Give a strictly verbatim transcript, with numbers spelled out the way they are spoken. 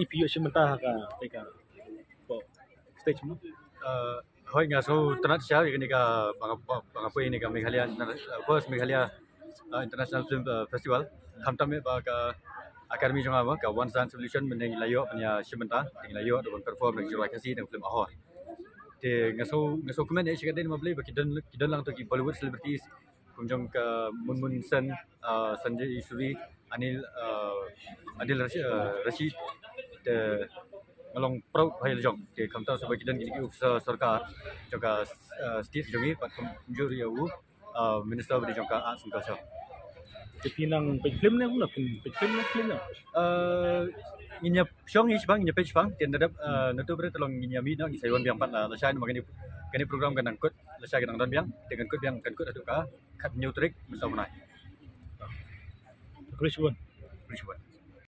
Phi ïoh shim bynta ha ka, ka stage mo? Uh, hoi, nga shu tynat sha ïa kane ka ba nga poi ïa kane ka Meghalaya, uh, first Meghalaya uh, International Film uh, Festival. Khamtam eh ba ka Academy jong nga ba ka One Science Solution mynne ngi la ïoh ban ïa shim bynta, ngi la ïoh ban perform ïa ka jingrwai Khasi da ka film Ahor. Te nga shu nga shu kmen eh sha ka dei ma Blei ba ki don ki don lang to ki Bollywood celebrities kum jong ka Munmun Sen, uh, Sanjay Suri, Anil uh, Anil Rashid, uh, Rashid. Te nga long proud bha ïa la jong. Te khamtam shuh ba ki don ki officer sorkar jong ka uh, state jong ngi pat kumjuh ïa u uh, minister ba dei jong ka arts and culture. Te phi nang peit film ne, phi peit film ne, film ne? Uh, ngin ïa shong ngi shibang, ngin ïa peit shibang. Te nadep uh, natu bre te long ngin ïa mih noh, ngi sa wan biang pat la, lashai namar kane kane program kan nang kut, lashai kan nang don biang, te kan kut biang, kan kut haduh ka khathynñiew tarik mynta u bnai. Khublei shibun. Khublei shibun.